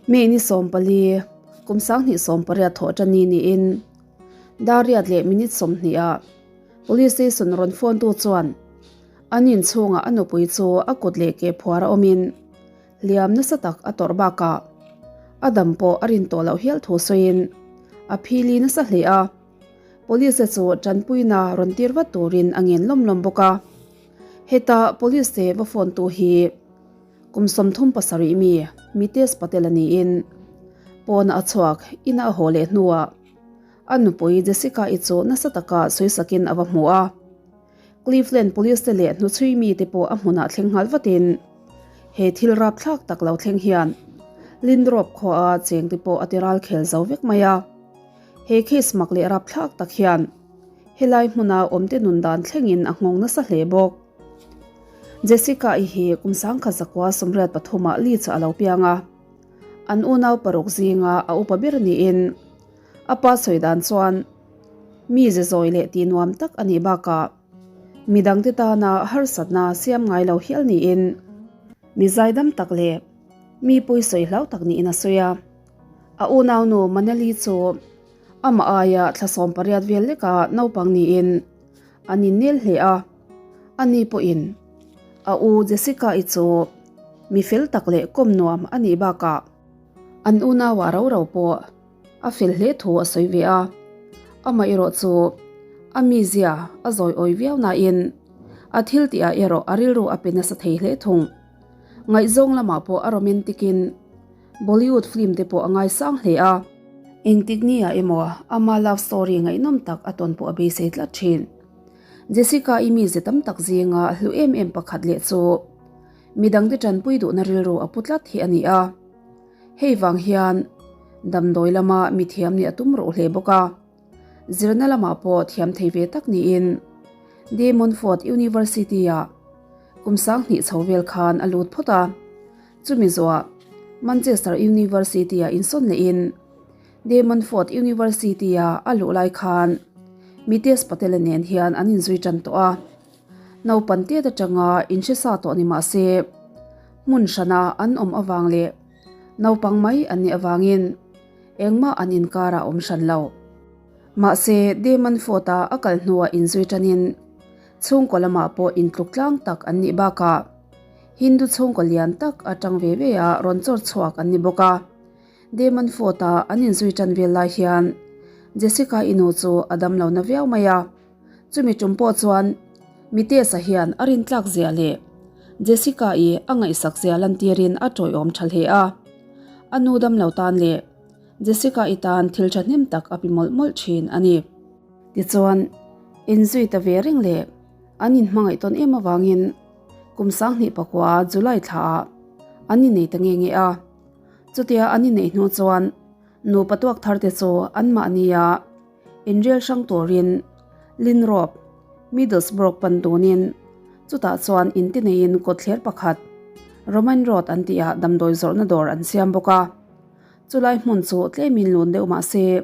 May ni 14, kum 2018 thawh tan ni niin dar riat leh minute 20 ah Police station rawn phone tu chuan an inchhungah a nupui chu a kut leh ke phuar a awmin hliam nasa tak a tawrh bakah a dam pawh a rin tawh loh hial thu sawiin a phili nasa hle a. Police te chu tanpuina rawn tir vat turin a ngen lawm lawm bawk a. Heta Police te va phone tu hi kum 37 mi Mitesh Patel a niin pawnah a chhuak ina a haw leh hnuah a nupui Jessica-i chu nasa taka sawisakin a va hmu a. Cleveland Police te leh hnuchhui mite pawh a hmunah thleng nghal vatin he thil rapthlak tak lo thleng hian Lindrop khuaa chengte pawh a ti ral khel zo vek mai a. He case mak leh rapthlak tak hian helai hmuna awmte nun dan thlengin a nghawng nasa hle bawk. Jessica-i hi kum 1983 ah Leeds ah a lo piang a, an unau paruk zinga a upa ber niin a pa sawi dan chuan mi ze zawi leh tih nuam tak a nih bakah midangte tana harsatna siam ngai lo hial niin mi zaidam tak leh mi pawisawi hlau tak niin a sawi a. A unaunu Manali chu amah aia thla 18 vel leka naupang niin an innel hle a, ani pawhin a u Jessica-i chu mi fel tak leh kawm nuam a nih bakah an unauah ro ro pawh a fel hle thu a sawi ve a. Amaherawh chu a mizia a zawi awi viau nain a thil tihah erawh a rilru a pe nasa thei hle thung. Ngaihzawng lamah pawh a romantic in Bollywood film te pawh a ngaisang hle a. Engtik ni ah emaw ama love story ngaihnawm tak a tawn pawh a beisei tlat thin. Jessica-i mize tam tak zinga hlu em em pakhat leh chu midangte tanpui duhna rilru a pu tlat hi a ni a. Hei vang hian damdawi lama mithiam nih a tum ruh hle bawk a. Zirna lamah pawh thiam thei ve tak niin De Montfort University-ah kum 2000 chho vel khan a lut phawt a. Chumi zawhah Manchester University-ah insawn lehin De Montfort University-a a luh lai khan Mitesh Patel-a nen hian an inzui tan tawh a. Naupan tet atanga inhre sa tawh ni mah se hmun hrana an awm avang leh naupang mai an nih avangin engmah an inkarah awm hran lo. Mahse De Montfort-a a kal hnuah inzui tanin chhungkaw lamah pawh intluk tlang tak an nih bakah Hindu chhungkaw lian tak atang ve ve a rawn chawr chhuak an ni bawk a. De Montfort-a an inzui tan vel lai hian Jessica-i nu chu a dam lo na viau mai a. Chumi tum pawh chuan Mitesh-a hian a rintlak zia leh Jessica-i a ngaihsak zia lantirin a tawiawm tha hle a. A nu dam lo tan leh Jessica-i tan thil thahnem tak a pi mawlh mawlh thin a ni. Tichuan, inzui ta ve reng leh an inhmangaih tawn em avangin kum 2009 July thlaah an innei ta nge nge a. Chutia an inneih hnu chuan nupa tuak thar te chu anmahnia inrel hrang turin Linrop, Middlesbrough pan dunin chutah chuan inti neiin kawtthler pakhat Roman Road an tihah damdawi zawrhna dawr an siam bawk a. Chulai hmun chu tlemin lun deuh mah se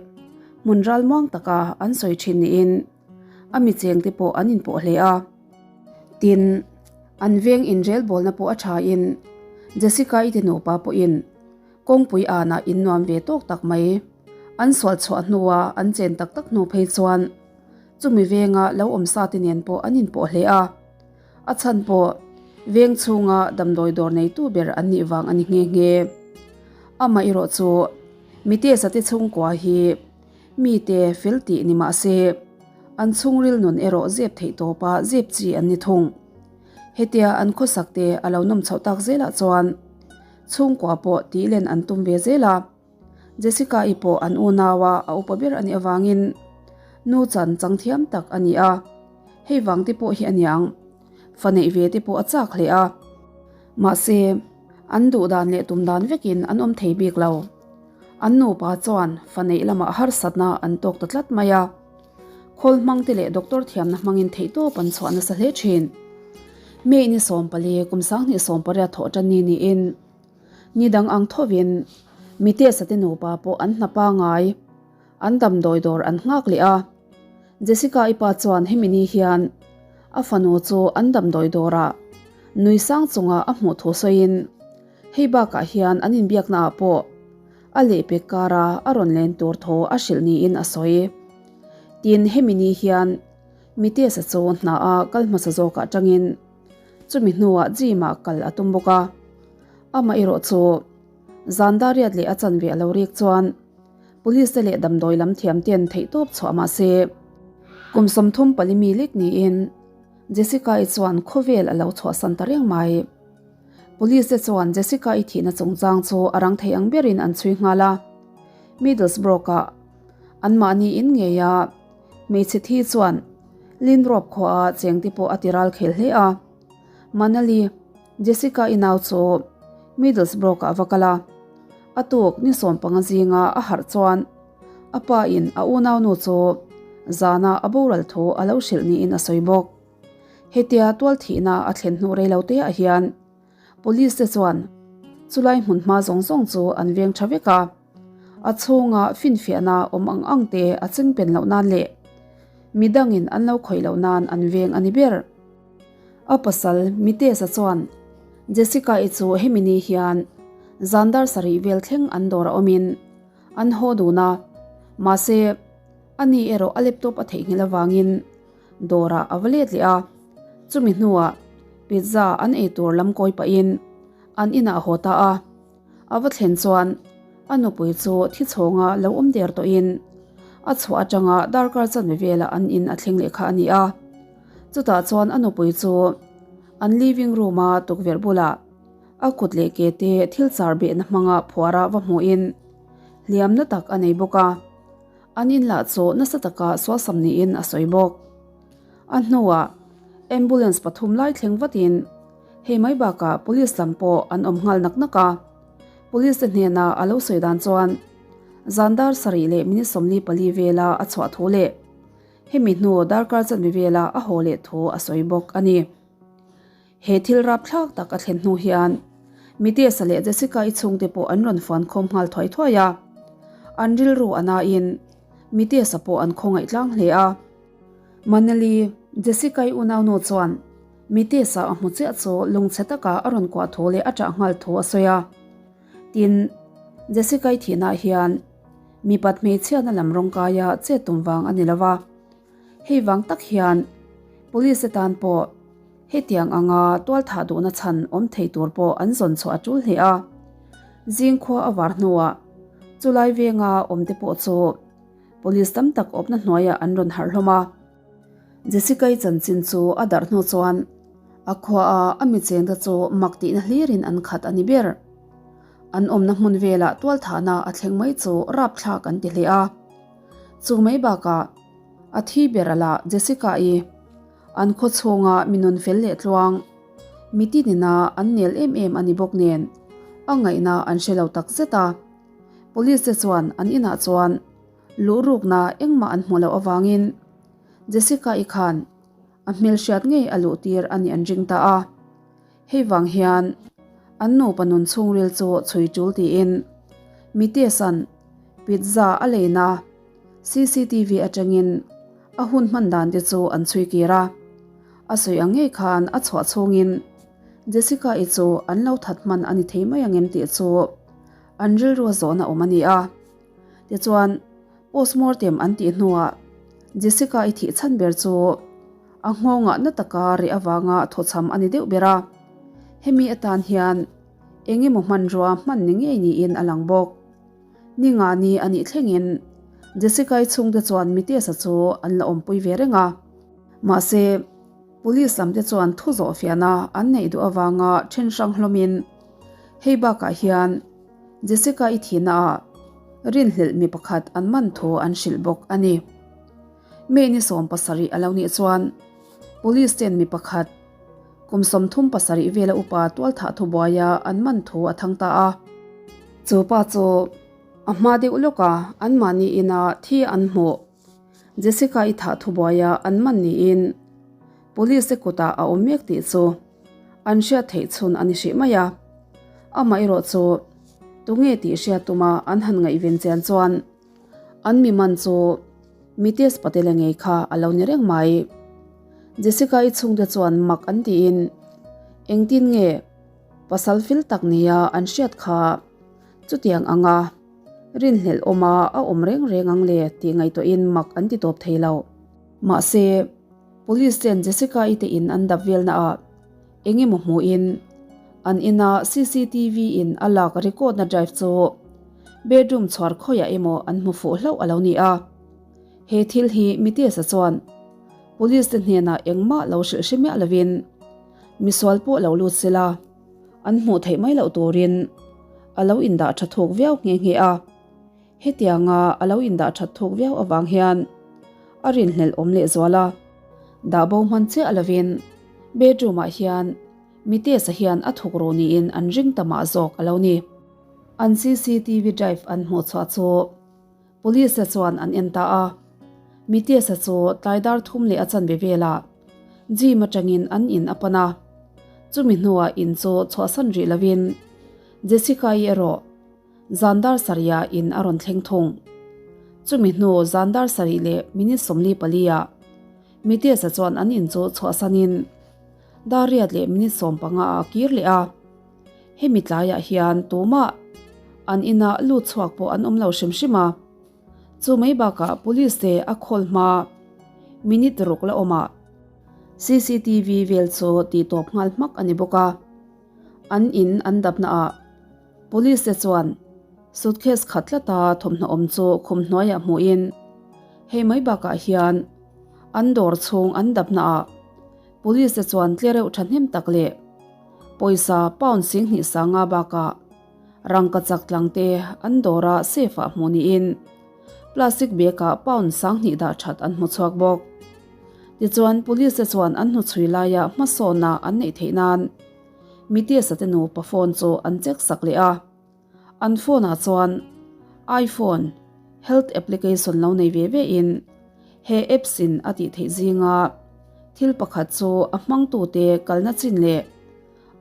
hmun ralmuang taka an sawi thin niin a mi chengte pawh an inpawh hle a. Tin, an veng inrelbawlna pawh a thain Jessica-i te nupa pawhin kawngpui anah innuam ve tawk tak mai. An sual chhuah hnua an chen tak tak hnu phei chuan chumi venga lo awm sa te nen pawh an inpawh hle a. A chhan pawh veng chhunga damdawi dawr neitu ber an nih vang a ni nghe nghe. Amaherawh chu Mitesh-a te chhungkua hi mite fel tih ni mah se an chhungril nun erawh zep theih tawpa zep chi an ni thung. Hetia an khawsak te a lo nawm chhoh tak zelah chuan chhungkua pawh tih len an tum ve zel a. Jessica-i pawh an unaua a upa ber a nih avangin nu chan chang thiam tak a ni a, hei vang te pawh hi a niang. Fa neih ve te pawh a chak hle a. Mahse, an duh dan leh tum dan vekin an awm thei bik lo. An nupa chuan fa neih lamah harsatna an tawk ta tlat mai a. Khawl hmang te leh doctor thiamna hmangin theihtawp an chhuah nasa hle thin. May ni 14 kum 2018 thawh tan ni niin Ni dang ang thovin Mitesh-a te nupa pawh an hna pangai, an damdawi dawr an nghak leh a. Jessica-i pa chuan hemi ni hian a fanu chu an damdawi dawrah nui sang chunga a hmuh thu sawiin hei bakah hian an inbiaknaah pawh. A lehpek kara a rawn len tur thaw a hrilh niin a sawi. Tin, hemi ni hian Mitesh-a chu hna a kal hmasa zawkah tangin chumi hnuah gym-ah kal a tum bawk a. Amah erawh chu zan dariat leh a chanve a lo rik chuan Police te leh damdawi lam thiam ten theihtawp chhuah mah se kum 30 pali mi lek niin Jessica-i chuan khawvel a lo chhuahsan ta reng mai. Police te chuan Jessica-i thihna chungchang chu a rang thei ang berin an chhui nghal a. Middlesbrough-ah anmahni in ngei a, hmeichhe thi chuan Linrope khuaah chengte pawh a ti ral khel hle a. Manali, Jessica-i nau chu Middlesbrough-ah a va kal a. A tuk ni 15 zinga a harh chuan a pa in a unaunu chu zana a boral thu a lo hrilh niin a sawi bawk. Hetia tual thihna a thlen hnu rei lo te ah hian Police te chuan chulai hmun hma zawng zawng chu an veng tha vek a, a chhunga finfiahna awm ang ang te a ching pen loh nan leh midangin an lo khawih loh nan an veng a ni ber. A pasal Mitesh-a chuan Jessica-i chu hemi ni hian zan dar sarih vel thleng an dawr a awmin an haw dun a, mahse ani erawh a laptop a theihnghilh avangin dawrah a va let leh a, chumi hnuah pizza an ei tur lam kawi pahin an inah a haw ta a, a va thlen chuan a nupui chu thi chhawnga lo awm der tawhin a chhuah atanga darkar chanve velah an in a thleng leh kha a ni a, chutah chuan a nupui chu an living room a tukverh bulah a kut leh ke te thil char behna hmanga phuara va hmuhin hliamna tak a nei bawk a. An in lah chu nasa taka sualsam niin a sawi bawk. A hnuah ambulance pathum lai thleng vatin hei mai bakah police lam pawh an awm nghal nak nak a. Police te hnena a lo sawi dan chuan zan dar sarih leh minute 44 vela a chhuah thu leh hemi hnu darkar chanve vela a haw leh thu a sawi bawk a ni. He thil rapthlak tak a thlen hnu hian Mitesh-a leh Jessica-i chhungte pawh an rawn fuan khawm nghal thuai thuai a. An rilru a nain Mitesh-a pawh an khawngaih tlang hle a. Manali, Jessica-i unaunu chuan Mitesh-a a hmu chiah chu lungchhe taka a rawn kuah thu leh a ṭah nghal thu a sawi a. Tin, Jessica-i thihnaah hian mipat hmeichhiatna lam rawngkaia chet tum vang a ni lo va. Hei vang tak hian Police te tan pawh Hetiang anga tualthah duhna chhan awm thei tur pawh an zawn chhuah a tul hle a. Zingkhua a var hnuah chulai venga awmte pawh chu Police tam tak awpna hnuaiah an rawn harh hlawm a. Jessica-i chanchin chu a darh hnu chuan a khuaah a mi chengte chu mak tihna hlirin an khat a ni ber. An awmna hmun velah tualthahna a thleng mai chu rapthlak an ti hle a. Chu mai bakah a thi ber a lah Jessica-i An khaw chhunga mi nun fel leh tluang, mi tinina an nel em em a ni bawk nen, a ngaihna an hre lo tak zet a. Police te chuan an inah chuan luh rukna engmah an hmuh loh avangin Jessica-i khan a hmelhriat ngei a luh tir a nih an ring ta a. Hei vang hian an nupa nun chhungril chu chhui tul tiin Mitesh-a'n pizza a leina CCTV atangin a hun hman dan te chu an chhui kir a. A sawi ang ngei khan a chhuah chhungin Jessica-i chu an lo that hman a ni thei mai ang em tih chu an rilru a zawhna awm a ni a. Tichuan, postmortem an tih hnuah Jessica-i thih chhan ber chu a nghawngah na taka reh avanga thawchham a ni deuh ber a. Hemi atan hian eng emaw hmanrua hman ni ngei niin a lang bawk. Ni nga ni a nih thlengin Jessica-i chhungte chuan Mitesh-a chu an la awmpui ve reng a. Mahse, Police lamte chuan thu zawh fiahna an neih duh avanga then hrang hlawmin hei bakah hian Jessica-i thihnaah rinhlelh mi pakhat an man thu an hrilh bawk a ni. May ni 17 a lo nih chuan Police ten mi pakhat kum 37 vela upa tualthah thubuaia an man thu a thang ta a. Chu pa chu a hma deuh lawka anmahni ina thi an hmuh. Jessica-i thah thubuaia an man niin Police te kutah a awm mek tih chu an hriat theih chhun a ni hrih mai a. Amaherawh chu tunge tih hriat tuma an han ngaihven chian chuan an mi man chu Mitesh Patel-a ngei kha a lo ni reng mai. Jessica-i chhungte chuan mak an tiin engtin nge pasal fil tak nia an hriat kha chutiang anga. Rinhlelh awma a awm reng reng ang le tih ngaihtuahin mak an ti tawp thei lo. Mahse, Police ten Jessica-i te in an dap velna ah eng emaw hmuhin an ina cctv in a lak record na drive chu bedroom chhuar khawiah emaw an hmu fuh hlauh a lo ni a. He thil hi Mitesh-a chuan Police te hnenah engmah lo hrilh hre miah lovin misual pawh lo lut sela an hmuh theih mai loh turin a lo indah tha thuk viau nghe nghe a. Hetianga a lo indah that thuk viau avang hian a rinhlelh awm lehzual a. Dah bo hman chiah lovin bedroom ah hian Mitesh-a hian a thuk ru niin an ring ta mah zawk a lo ni. An cctv drive an hmuh chhuah chu Police-te chuan an en ta a. Mitesh-a chu tlai dar thum leh a chanve velah gym atangin an in a pan a. Chumi hnuah in chu chhuahsan rih lovin Jessica-i erawh Zan dar sarihah in a rawn thleng thung. Chumi hnu zan dar sarih leh minute 44 ah Mitesh-a chuan an in chu chhuahsanin dar riat leh minute 15 ah a kir leh a. Hemi tlaiah hian tumah an inah lut chhuak pawh an awm lo hrim hrim a. Chu mai bakah police te a call hma minute ruk la awmah cctv vel chu tihtawp nghal hmak a ni bawk a. An in an dapna ah Police te chuan suitcase khat tlata thawmhnaw awm chu khum hnuaiah hmuhin hei mai bakah hian an dawr chhung an dapna ah Police te chuan tlereuh thahnem tak leh pawisa pound 20 sanga bakah rangka chak tlang te an dawra safe ah hmuh niin plastic bag ah pound 20 dah that an hmu chhuak bawk. Tichuan Police te chuan an hnuchhui laia hmasawnna an neih theih nan Mitesh-a te nupa phone chu an check sak leh a, an phone ah chuan iPhone health application lo nei ve ve in he apps in a tih theih zinga thil pakhat chu a hmangtute kalna chin leh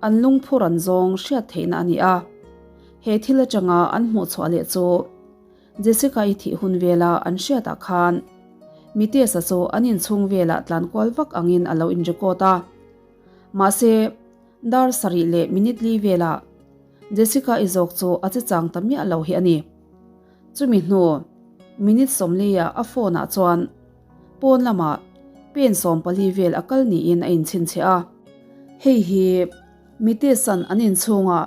an lungphur an zawng hriat theihna a ni a. He thil atanga an hmuh chhuah leh chu Jessica-i thih hun vela an hriatah khan Mitesh-a chu an inchhung velah tlan kual vak angin a lo in record a. Mahse, dar sarih leh minute li velah Jessica-i zawk chu a che chang ta miah lo hi a ni. Chumi hnu minute 40 ah a phone ah chuan pawn lamah pen 14 vel a kal niin a inchhinchhiah a. Hei hi Mitesh-a'n an inchhungah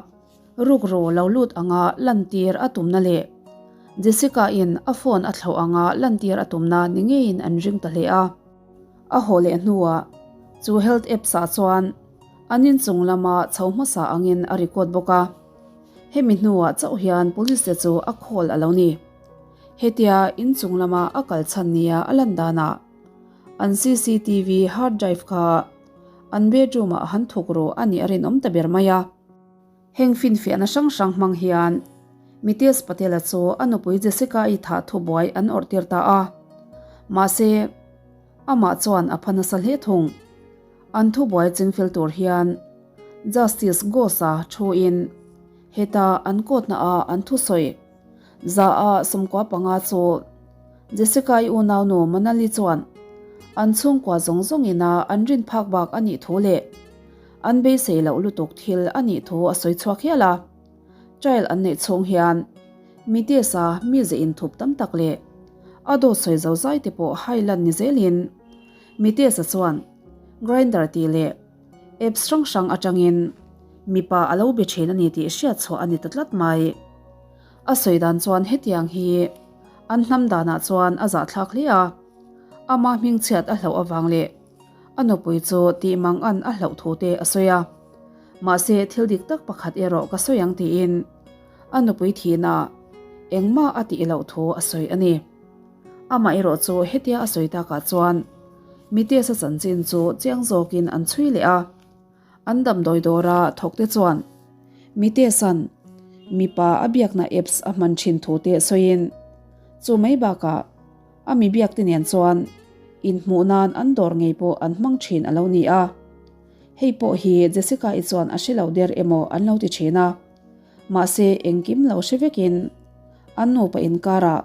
rukru lo lut anga lantir a tumna leh Jessica-in a phone a thlauh anga lantir a tumna ni ngeiin an ring ta hle a. A haw leh hnuah chu health apps ah chuan an inchung lama chho hmasa angin a record bawk a. Hemi hnuah chauh hian police te chu a call a lo ni. Hetia inchung lama a kal chhan nia a lan danah an cctv hard drive kha an bedroom ah han thuk ru a nih a rinawm ta ber mai a. Heng finfiahna hrang hrang hmang hian Mitesh Patel-a chu a nupui Jessica-i thah thubuai an awrh tir ta a. Mahse, amah chuan a pha nasa hle thung. An thubuai chingfel tur hian Justice Ghosh-a thuin heta an court-naah an thusawi 100 a 95 chu Jessica-i unaunu Manali chuan an chhungkua zawng zawngina an rin phak bak a nih thu leh An beisei loh lutuk thil a nih thu a sawi chhuak hial a. Trial an neih chhung hian Mitesh-a mize inthup tam tak leh a dawt sawi zo zai te pawh hai lan ni zelin Mitesh-a chuan Grindr tih leh apps hrang hrang atangin mipa a lo be thin a ni tih hriat chhuah a ni ta tlat mai. A sawi dan chuan hetiang hi an hnam danah chuan a zahthlak hle a, ama hmingchhiat a hlauh avang leh A nupui chu tih mang an a hlauh thu te a sawi a. Mahse thil dik tak pakhat erawh ka sawi ang tiin a nupui thihna engmah a tih loh thu a sawi a ni. Amah erawh chu hetia a sawi takah chuan Mitesh-a chanchin chu chiang zawkin an chhui leh a. An damdawi dawra thawk te chuan Mitesh-a'n mipa a biakna apps a hman thin thu te sawiin chu mai bakah A mi biakte nen chuan inhmuh nan an dawr ngei pawh an hmang thin a lo ni a. Hei pawh hi Jessica-i chuan a hre lo der emaw an lo ti thin a. Mahse engkim lo hre vekin an nupa inkarah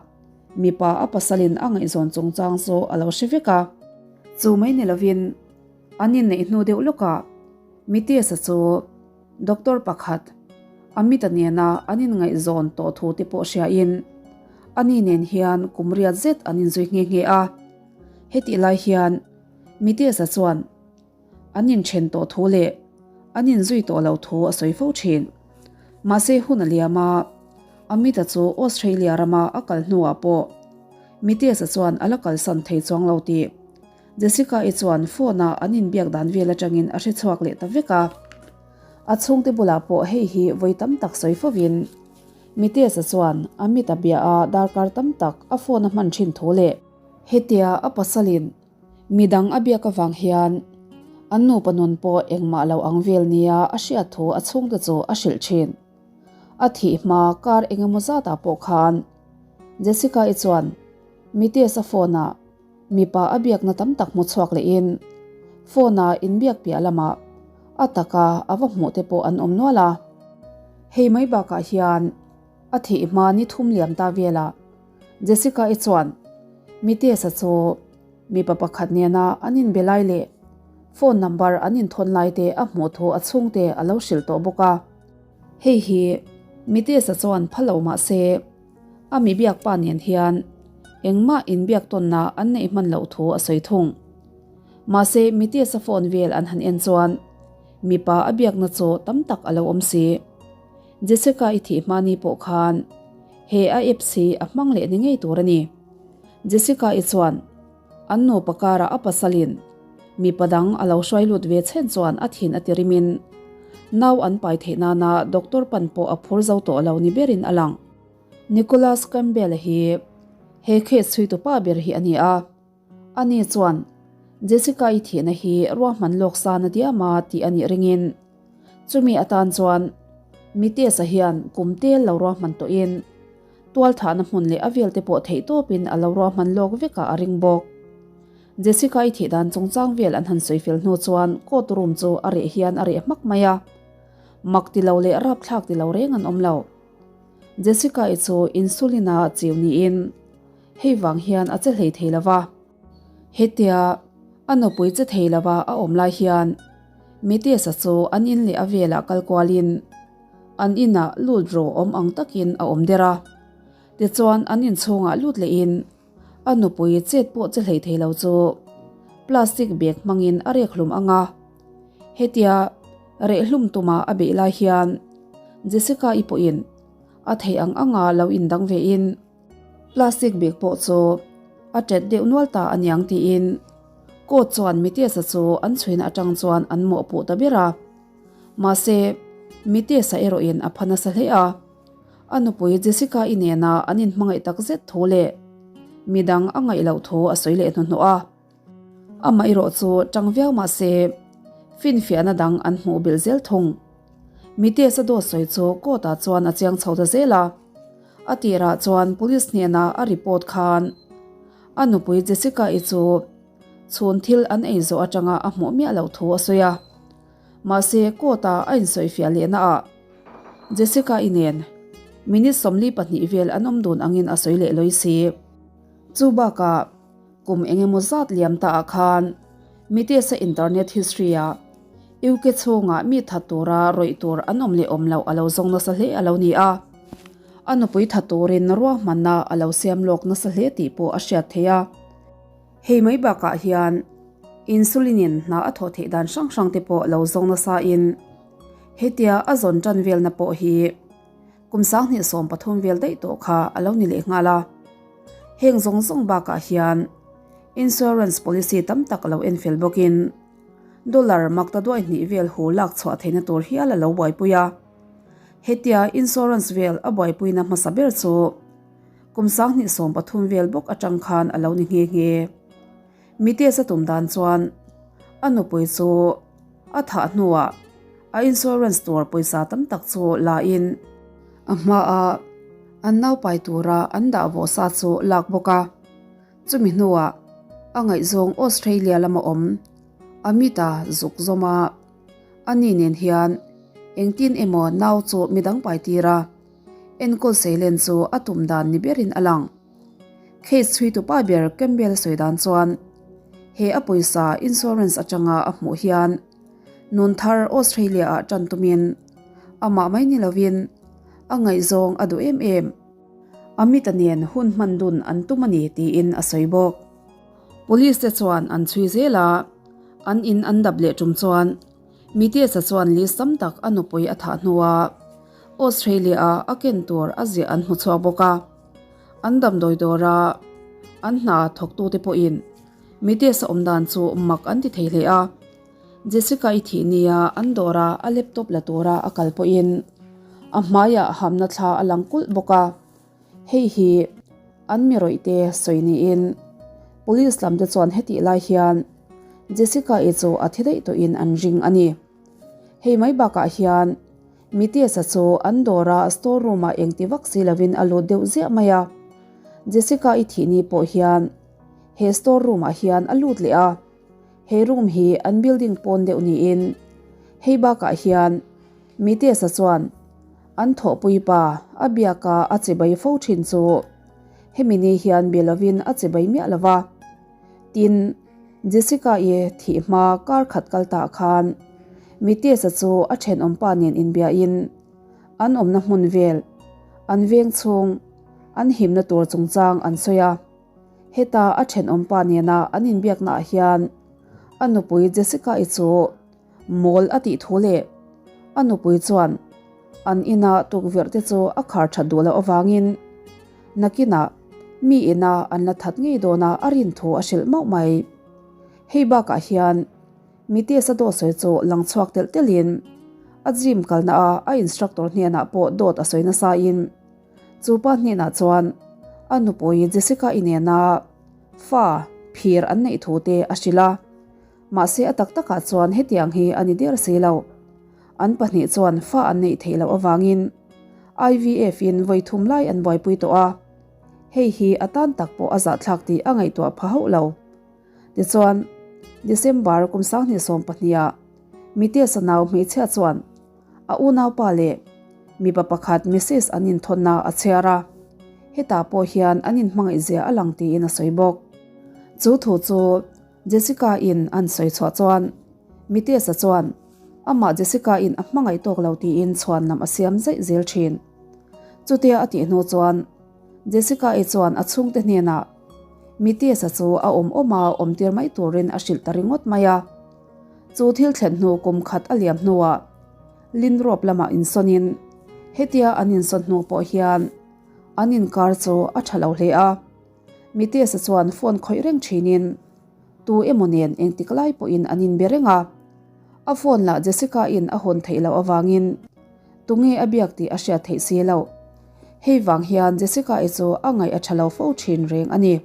mipa a pasalin a ngaihzawn chungchang chu a lo hre vek a. Chu mai ni lovin an inneih hnu deuh lawkah Mitesh-a chu Doctor pakhat, Amit-a nena an inngaihzawn tawh thu te pawh hriain. Ani nen hian kum riat zet an inzui nghe nghe a. Hetih lai hian Mitesh-a chuan an inthen tawh thu leh an inzui tawh lo thu a sawi fo thin. Mahse hun a liam a, Amit-a chu Australia rama a kal hnuah pawh Mitesh-a chuan a la kalsan thei chuang lo tih Jessica-i chuan phone-a an inbiak dan vel atangin a hre chhuak leh ta vek a. A chhungte bulah pawh hei hi vawi tam tak sawi fovin Mitesh-a chuan Amit-a bia a darkar tam tak a phone a hman thin thu leh hetia a pasalin midang a biak avang hian an nupa nun pawh engmah lo ang vel nia a hriat thu a chhungte chu a hrilh thin. A thih hma kar engemaw zatah pawh khan Jessica-i chuan Mitesh-a phone-ah Mipa a biakna tam tak hmu chhuak lehin phone-a inbiak piah lamah a taka a va hmuh te pawh an awm nual a. Hei mai bakah hian a thih hma ni thum liam ta velah Jessica-i chuan Mitesh-a chu mipa pakhat nena an inbe lai leh phone number an inthawn lai te a hmuh thu a chhungte a lo hrilh tawh bawk a. Hei hi Mitesh-a chuan pha lo mah se, A mi biak pa nen hian engmah inbiak tawnna an neih hman loh thu a sawi thung. Mahse, Mitesh-a phone vel an han en chuan mipa a biakna chu tam tak a lo awm si. Jessica-i thih hmani pawh khan he a apps hi a hmang leh ni ngei tur a ni. Jessica-i chuan an nupa karah a pasalin mipa dang a lo hruai lut ve chhen chuan a thin a ti rimin nau an pai theih nana doctor pan pawh a phur zo tawh lo ni berin a lang. Nicholas Campbell-a hi he case chhuitu pa ber hi a ni a, ani chuan Jessica-i thihna hi ruahman lawk san a diam a tih a nih ringin chumi atan chuan Mitesh-a hian kum tel lo ruahman tawhin tualthahna hmun leh a velte pawh theihtawpin a lo ruahman lawk vekah a ring bawk. Jessica-i thih dan chungchang vel an han sawi fel hnu chuan court room chu a reh hian a reh hmak mai a, mak ti lo leh rapthlak ti lo reng an awm lo. Jessica-i chu insulin-a chiu niin hei vang hian a che hlei thei lo va. Hetia a nupui che thei lova a awm lai hian Mitesh-a chu an in leh a velah kal kualin an inah lut rawh awm ang takin a awm der a. Tichuan an inchhungah lut lehin A nupui chet pawh che hlei thei lo chu plastic bag hmangin a rek hlum ang a. Hetia reh hlum tuma a beih lai hian Jessica-i pawhin a theih ang anga lo indang vein plastic bag pawh chu a tet deuh nual ta aniang tiin court chuan Mitesh-a chu an chhuina atang chuan an mawhpuh ta ber a. Mahse, Mitesh-a erawhin a pha nasa hle a. A nupui Jessica-i nena an inhmangaih tak zet thu leh midang a ngaih loh thu a sawi leh hnuhnawh a. Amah erawh chu tang viau mah se finfiahna dang an hmuh belh zel thung. Mitesh-a dawt sawi chu court-ah chuan a chiang chho ta zel a. A tirah chuan police hnena a report khan a nupui Jessica-i chu chhun thil an ei zawh atanga a hmuh miah loh thu a sawi a. Mahse court-a a insawifiah lehna ah Jessica-i nen minute 42 vel an awm dun angin a sawi leh lawi si. Chu bakah kum eng emaw zat liam ta ah khan Mitesh-a internet history-ah UK chhungah mi that tura rawih tur an awm leh awm loh a lo zawng nasa hle a lo ni a. A nupui that turin ruahmanna a lo siam lawk nasa hle tih pawh a hriat theih a. Hei mai bakah hian insulin-in hna a thawh theih dan hrang hrang te pawh lo zawng nasa in Hetia a zawn tan velna pawh hi kum 2013 vel daih tawh kha a lo ni leh nghal a. Heng zawng zawng bakah hian insurance policy tam tak a lo en fel bawkin dollar makta duai hnih vel hu lak chhuah theihna tur hial a lo buaipui a. Hetia insurance vel a buaipuina hmasa ber chu kum 2013 vel bawk atang khan a lo ni nghe nghe. Mitesh a tum dan chuan a nupui chu A thah hnuah a insurance tur pawisa tam tak chu la in a hmaah an naupai tura an dah vawh sa chu lak bawk a. Chumi hnuah a ngaihzawng Australia lama awm Amit-a zuk zawm a, ani nen hian engtin emaw nau chu midang pai tir a, enkawl seilen chu a tum dan ni berin a lang. Case chhuitu pa ber Campbell sawi dan chuan he a pawisa insurance atanga a hmuh hian nun thar Australia ah tan tumin amah mai ni lovin a ngaihzawng a duh em em. Amit-a nen hun hman dun an tum a ni tiin a sawi bawk. Police te chuan an chhui zel a, an in an dap leh tum chuan Mitesh-a chuan list tam tak a nupui a thah hnuah Australia-a a ken tur a ziah an hmu chhuak bawk a. An damdawi dawra an hna thawktute pawhin Mitesh-a awm dan chu mak an ti thei hle a. Jessica-i thih nia an dawra a laptop la tura a kal pawhin a hmaiah hamna thla a lang kulh bawk a. Hei hi an mi rawih te sawi niin Police lam te chuan hetih lai hian Jessica-i chu a thi daih tawhin an ring a ni. Hei mai bakah hian Mitesh-a chu an dawra store room-ah engti vak si lovin a lut deuh ziah mai a. Jessica-i thih ni pawh hian he store room-ah hian a lut leh a. He room hi an building pawn deuh niin hei bakah hian Mitesh-a chuan An thawhpui pa a biaka a chibai fo thin chu hemi ni hian be lovin a chibai miah lo va. Tin, Jessica-i thih hma kar khat kal tah khan Mitesh-a chu a thenawmpa nen inbiain an awmna hmun vel, an veng chhung, an himna tur chungchang an sawi a. Heta a thenawmpa nena an inbiaknaah hian a nupui Jessica-i chu Mawl a tih thu leh a nupui chuan an ina tukverh te chu a khar that duh loh avangin nakinah mi ina an la that ngei dawna a rin thu a hrilh mauh mai. Hei bakah hian Mitesh-a dawt sawi chu lang chhuak telh telhin a gym kalna a a instructor hnenah pawh dawt a sawi nasa in chu pa hnenah chuan a nupui Jessica-i nena fa phir an neih thu te a hrilh a. Mahse a tak takah chuan hetiang hi a ni der si lo. An pahnih chuan fa an neih theih loh avangin IVF in vawi thum lai an buaipui tawh a, hei hi a tan tak pawh a zahthlak tih a ngaihtuah pha hauh lo. Tichuan, December kum 2012 ah Mitesh-a nau hmeichhia chuan a unaupa leh mipa pakhat message an inthawnna a chhiar a, hetah pawh hian an inhmangaihzia a lang tiin a sawi bawk. Chu thu chu Jessica in an sawi chhuah chuan Mitesh-a chuan amah Jessica in a hmangaih tawk lo tiin chhuan lam a siam zaih zel thin. Chutia a tih hnu chuan Jessica-i chuan a chhungte hnenah Mitesh-a chu a awm awm a awm tir mai turin a hrilh ta ringawt mai a. Chu thil thlen hnu kum khat a liam hnuah Linrope lamah insawnin hetia an insawn hnu pawh hian an inkar chu a tha lo hle a. Mitesh-a chuan phone khawih reng thinin tu emaw nen engtik lai pawhin an inbe reng a. A phone lah Jessica-in a hawn theih loh avangin tunge a biak tih a hriat theih si loh. Hei vang hian Jessica-i chu a ngaih a tha lo fo thin reng a ni.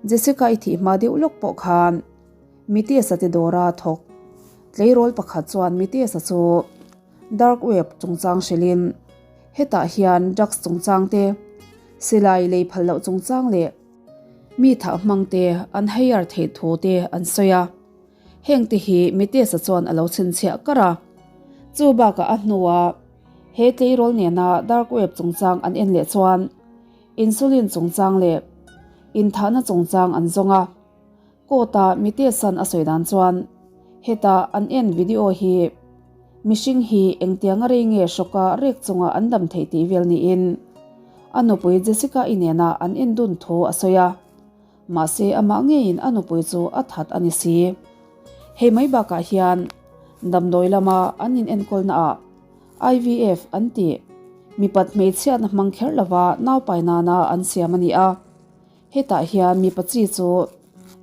Jessica-i thih hma deuh lawk pawh khan Mitesh-a ti dawra thawk tleirawl pakhat chuan Mitesh-a chu dark web chungchang hrilhin hetah hian drugs chungchang te, Silai lei phal loh chungchang leh mi thah hmang te an hire theih thu te an sawi a, heng te hi Mitesh-a chuan a lo chhinchhiah kar a. Chu bakah a hnua he tleirawl nena dark web chungchang an en leh chuan insulin chungchang leh inthahna chungchang an zawng a. Court-a Mitesh-a'n a sawi dan chuan heta an en video hi Mihring hi engtianga rei nge hrawka rek chunga an dam theih tih vel niin a nupui Jessica-i nena an endun thu a sawi a, mahse amah ngeiin a nupui chu a that a ni si. Hei mai bakah hian damdawi lama an inenkawlnaah IVF an tih mipat hmeichhiatna hmang kher lova naupai nana an siam a ni a. Hetah hian mipa chi chu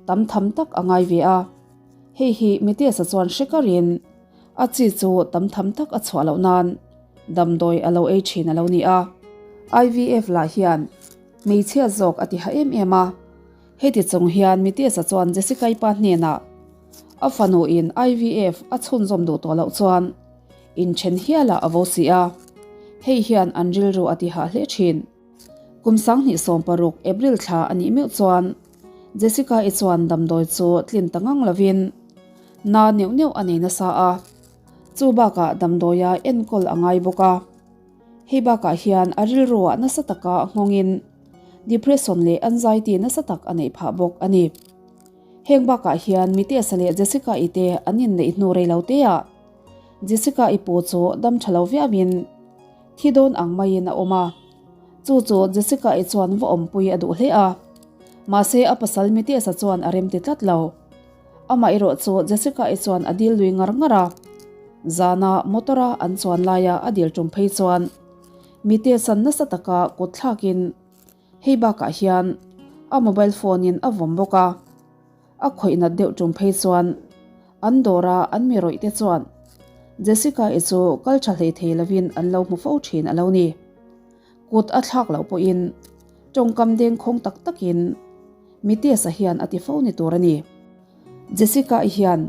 tam tham tak a ngai ve a, hei hi Mitesh-a chuan hre karin a chi chu tam tham tak a chhuah loh nan damdawi a lo ei thin a lo ni a. IVF lah hian hmeichhia zawk a ti ha em em a, heti chung hian Mitesh-a chuan Jessica-i pa hnenah a fanuin IVF a chhunzawm duh tawh loh chuan inthen hialah a vo si a, hei hian an rilru a ti hah hle thin. Kum 2016 April thla a nih meuh chuan Jessica-i chuan damdawi chu tlin ta ngang lovin na neuh neuh a nei nasa a, chu bakah damdawia enkawl a ngai bawk a. Hei bakah hian a rilruah nasa taka nghawngin depression leh anxiety nasa tak a neih phah bawk a ni. Heng bakah hian Mitesh-a leh Jessica-i te an inneih hnu rei lo teah Jessica-i pu chu dam tha lo viauin thi dawn ang maiin a awm a. Chu chu Jessica-i chuan va awmpui a duh hle a, mahse a pasal Mitesh-a chuan a remti tlat lo. Amah erawh chu Jessica-i chuan a dil lui ngar ngar a, zana motor-a an chuan laia a dil tum phei chuan Mitesh-a'n nasa taka kut thlakin hei bakah hian a mobile phone-in a vawm bawk a. A khawih nat deuh tum phei chuan an dawra an mi rawih te chuan Jessica-i chu kal tha hlei thei lovin an lo hmu fo thin a lo ni. Kut a thlak loh pawhin tawngkam dengkhawng tak takin Mitesh-a hian a ti fo ni tur a ni. Jessica-i hian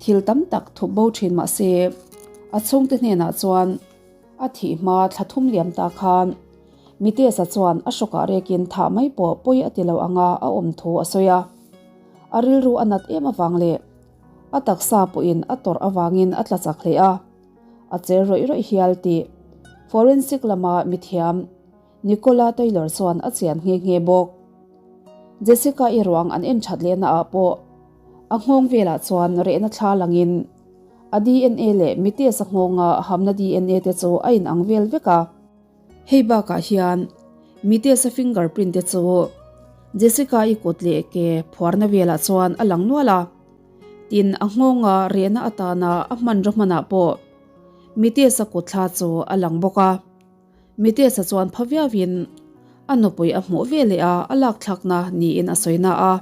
thil tam tak thup bo thin mah se a chhungte hnenah chuan a thih hma thla thum liam ta khan Mitesh-a chuan a hrawkah rekin thah mai pawh pawi a ti lo anga a awm thu a sawi a. A rilru a nat em avang leh a taksa pawhin a tawrh avangin a tla chak hle a, a cher rawih rawih hial tih forensic lama mithiam Nicola Taylor chuan a chian nghe nghe bawk. Jessica-i ruang an en that lehna ah pawh a nghawng velah chuan rehna thla langin a DNA leh Mitesh-a nghawnga hamna DNA te chu a inang vel vek a. Hei bakah hian Mitesh-a fingerprint te chu Jessica-i kut leh ke phuarna velah chuan a lang nual a. Tin, a nghawnga rehna atana a hmanraw hmanah pawh Mitesh-a kut thla chu a lang bawk a. Mitesh-a chuan pha viauin a nupui a hmuh ve leh a, a lakthlakna niin a sawi na a.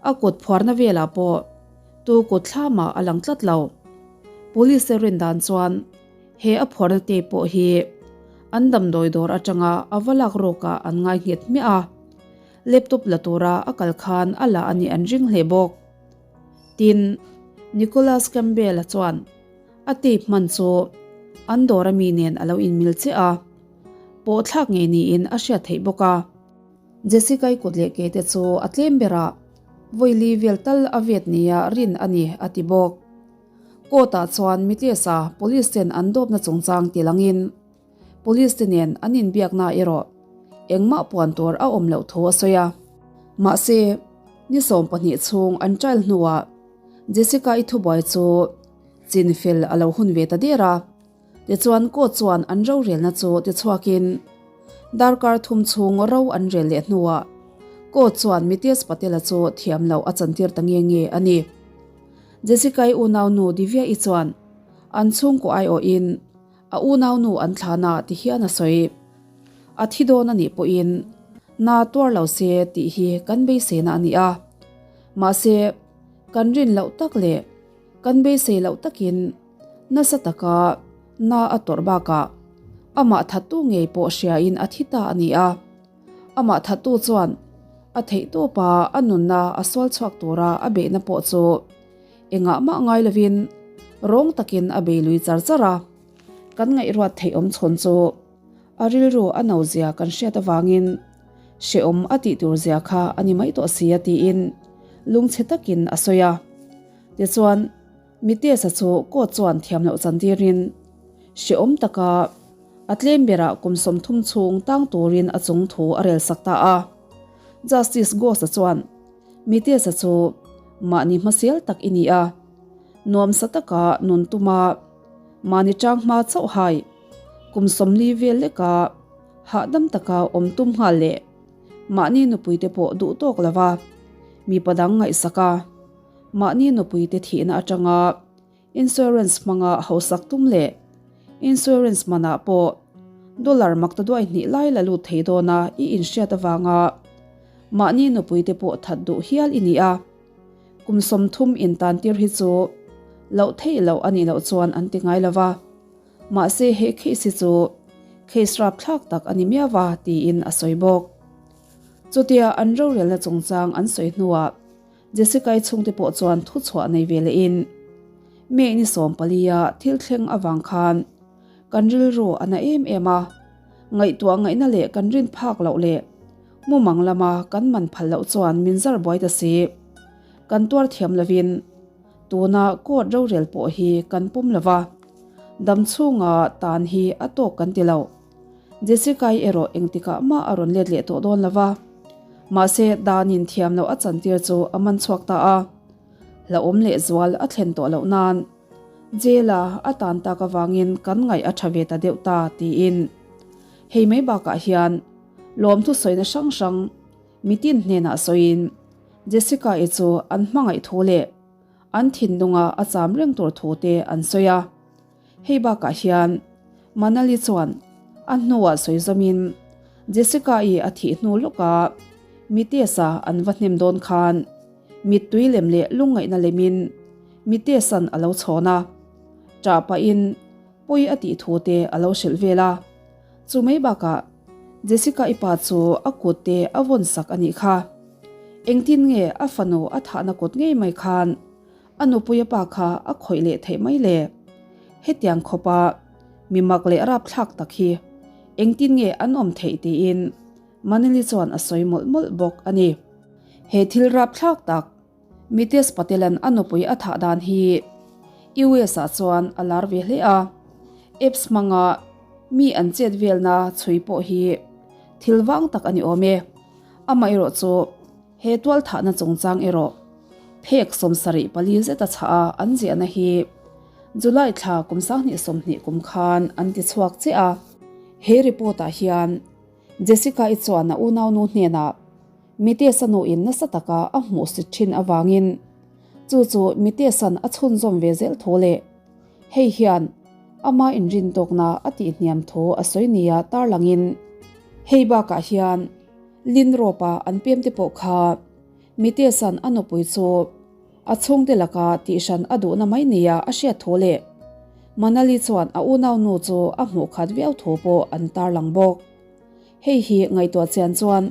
A kut phuarna velah pawh tu kut thla mah a lang tlat lo. Police te rin dan chuan he a phuarna tape pawh hi an damdawi dawr atanga a va lak rawkah an ngai nghet hmiah a, laptop la tura a kal khan a la a nih an ring hle bawk. Tin, Nicholas Campbell-a chuan a tape hman chu an dawr ami nen a lo inmil chiah a, pawhthlak ngei niin a hriat theih bawk a. Jessica-i kut leh ke te chu a tlem berah vawi vel tal a vet nia rin a ni, a ti bawk. Court-ah chuan Mitesh-a police ten an dawpna chungchang ti langin police te nen an inbiakna erawh engmah puan tur a awm loh thu a sawi a. Mahse, ni 12 chhung an trial hnuah Jessica-i thubuai chu chinfel a lo hun ve ta der a. Tichuan court chuan an rorelna chu tichhuakin darkar thum chhung ro an rel leh hnuah court chuan Mitesh Patel-a chu thiam loh a chantir ta nge nge a ni. Jessica-i unaunu Divya-i chuan an chhungkaw aiawhin a unaunu an thlan a ti hian a sawi. A thi dawn a nih pawhin na tuar lo se tih hi kan beiseina a ni a. Mahse, kan rin loh tak leh kan beisei loh takin Nasa taka na a tawrh bakah amah thattu ngei pawh hriain a thi ta a ni a. Amah thattu chuan a theihtawpa a nunna a sual chhuak tura a beihna pawh chu engah mah ngai lovin rawng takin a bei lui char char a. Kan ngaihruat theih awm chhawn chu a rilru a no zia kan hriat avangin hrehawm a tih tur zia kha a ni mai tawh si a tiin lungchhe takin a sawi a. Tichuan. Mitesh-a chu court chuan thiam loh chan tirin hrehawm taka a tlem berah kum 30 chhung tang turin a chung thu a rel sak ta a. Justice Ghosh-a chuan Mitesh-a chu mahni hmasial tak i ni a, nuamsa taka nun tuma mahni tang hma chauh hai kum 40 vel leka hahdam taka awm tum nghal leh mahni nupuite pawh duh tawk lova mipa dang ngaihsak a. Mahni nupuite thihna atanga insurance hmanga hausak tum leh insurance manah pawh dollar mak ta duai hnih lai la lut thei dawna i inhriat avanga mahni nupuite pawh that duh hial i ni a. Kum 30 intantir hi chu loh theih loh a nih loh chuan an ti ngai lova. Mahse he case hi chu case rapthlak tak a ni miau va tiin a sawi bawk. Chutia an rorelna chungchang an sawi hnuah Jessica-i chhungte pawh chuan thuchhuah nei ve lehin, May ni 14 a thil thleng avang khan kan rilru a na em em a, ngaihtuah ngaihna leh kan rin phak loh leh mumang lama kan man phal loh chuan min zar buai ta si. Kan tuar thiam lovin tuna court rorel pawh hi kan pawm lo va, dam chhunga tan hi a tawk kan ti lo. Jessica-i erawh engtikah mah a rawn let leh tawh dawn lo va. Mahse, danin thiam loh a chantir chu a man chhuak ta a. Hlauhawm leh zual a thlen tawh loh nan Jail-a a tan tak avangin kan ngaih a tha ve ta deuh ta, tiin. Hei mai bakah hian. Lawmthu sawina hrang hrang mitin hnenah sawiin Jessica-i chu an hmangaih thu leh an thinlunga a cham reng tur thu te an sawi a. Hei bakah hian Manali chuan a hnuah sawi zawmin Jessica-i a thih hnu lawka Mitesh-a an va hnem dawn khan mittui lem leh lungngaihna lemin Mitesh-a'n a lo chhawn a, ṭah pahin pawi a tih thu te a lo hrilh vel a. Chu mai bakah Jessica-i pa chu a kut te a vawn sak a nih kha. Engtin nge a fanu a thahna kut ngei mai khan A nupuia pa kha a khawih leh theih mai le. Hetiang khawpa mi mak leh rapthlak tak hi engtin nge an awm theih tiin Manili chuan a sawi mawlh mawlh bawk a ni. He thil rapthlak tak Mitesh Patel-a'n a nupui a thah dan hi US ah chuan a lar ve hle a, apps hmanga mi an chet velna chhui pawh hi thil vang tak a ni awm e. Amaherawhchu He tualthahna chungchang erawh phek 74 zeta chhah a an ziahna hi July thla kum 2020 kum khan an ti chhuak chiah a. He report ah hian Jessica-i chuan a unaunu hnenah Mitesh-a nuin nasa taka a hmuhsit thin avangin chu chu Mitesh-a'n a chhunzawm ve zel thu leh hei hian ama inrintawkna a tihhniam thu a sawi nia tarlangin hei bakah hian Linropa an pem te pawh kha Mitesan a nupui chu a chhungte laka tihhran a duhna mai nia a hriat thu leh Manali chuan a unaunu chu a hmuh khat viau thu pawh an tarlang bawk. Hei hi ngaihtuah chian chuan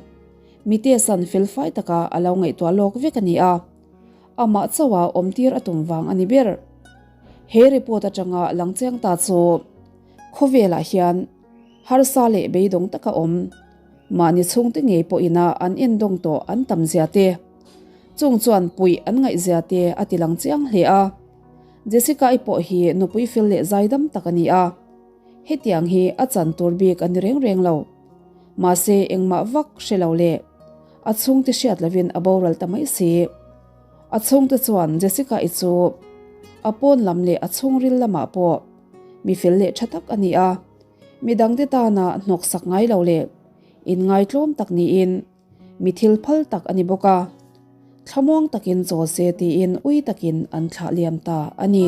Mitesan felfai taka a lo ngaihtuah lawk vek a ni a, amah chauha awmtir a tum vang a ni ber. He report atanga lang chiang ta chu khawvelah hian harsa leh beidawng taka awm Mahni chhungte ngei pawhina an endawng tawh an tam zia te, chung chuan puih an ngaih zia te a ti lang chiang hle a. Jessica-i pawh hi nupui fel leh zaidam tak a ni a, hetiang hi a chan tur bik a ni reng reng lo. Mahse engmah vak hre lo leh a chhungte hriat lovin a boral ta mai si. A chhungte chuan Jessica-i chu a pawn lam leh a chhungril lamah pawh mi fel leh tha tak a ni a. Midangte tana hnawksak ngai lo leh inngaitlawm tak niin mi thil phal tak a ni bawk a, thlamuang takin chawl se tiin ui takin an thlah liam ta a ni.